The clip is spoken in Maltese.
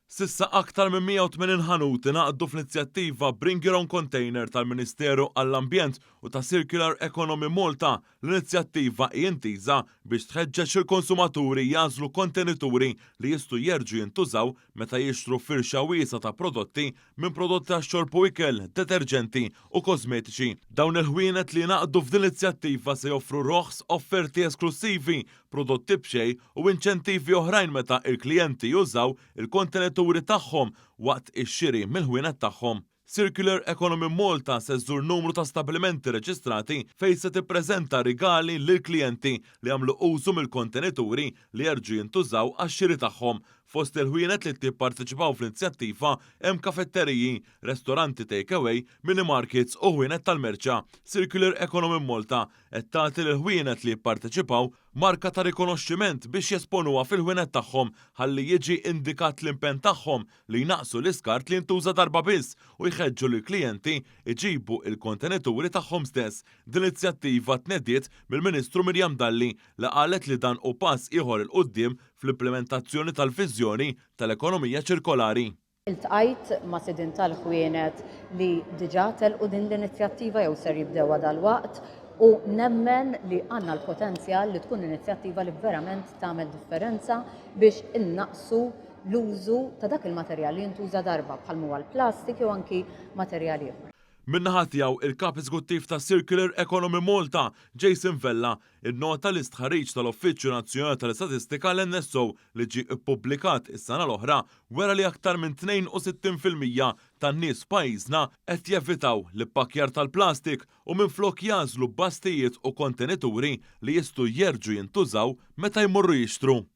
S'issa aktar minn 180 ħanut ingħaqdu fl-inizjattiva Bring Your Own Container tal-Ministeru għall-Ambjent u ta' Circular Economy Malta. L-inizjattiva hi intiża biex tħeġġeġ lill-konsumaturi jagħżlu kontenituri li jistgħu jerġgħu jintużaw meta jixtru firxa wiesgħa ta' prodotti minn prodotti għax-xorb u ikel, deterġenti u kożmetiċi. Dawn il-ħwienet li ingħaqdu f'din l-inizjattiva se joffru roħs, offerti esklussivi, prodotti b'xejn u inċentivi oħrajn meta il-klijenti jużaw il-kontenituri tagħhom waqt ix-xiri mill-ħwienet tagħhom. Circular Economy Malta se żżur numru ta' stabbilimenti reġistrati fejn se tippreżenta rigali lill-klijenti li jagħmlu użu mill-kontenituri li jerġgħu jintużaw għax-xiri tagħhom. Fost il-ħwienet li jipparteċipaw fl-inizjattiva hemm kafetteriji, restoranti take-away, mini markets u ħwienet tal-merċa. Circular Economy Malta qed tagħti lill-ħwienet li jipparteċipaw marka ta' rikonoxximent biex jesponuha fil-ħwienet tagħhom ħalli jiġi indikat l-impenn tagħhom li jnaqqsu l-iskart li jintuża darba biss u jħeġġu lill-klijenti jġibu l-kontenituri tagħhom stess. Din l-inizjattiva tnediet mill-Ministru Miriam Dalli li qalet li dan hu pass ieħor 'il quddiem fl-implimentazzjoni tal-viżjoni tal-ekonomija ċirkolari. Iltqajt ma' sidien tal-ħwienet li diġà telqu din l-inizjattiva jew ser jibdewha dalwaqt u nemmen li għandna l-potenzjal li tkun inizjattiva li verament tagħmel differenza biex innaqqsu l-użu ta' dak il-materjal li jintuża darba bħal huwa l-plastik jew anki materjal ieħor. Min-naħa tiegħu, il-Kap Eżekuttiv ta' Circular Economy Malta, Jason Vella, innota li stħarriġ tal-Uffiċċju Nazzjonali tal-Istatistika l-NSO li ġie ppubblikat is-sena l-oħra wera li aktar minn 62% tan-nies f'pajjiżna qed jevitaw l-ippakkjar tal-plastik u minflok jagħżlu basktijiet u kontenituri li jistgħu jerġgħu jintużaw meta jmorru jixtru.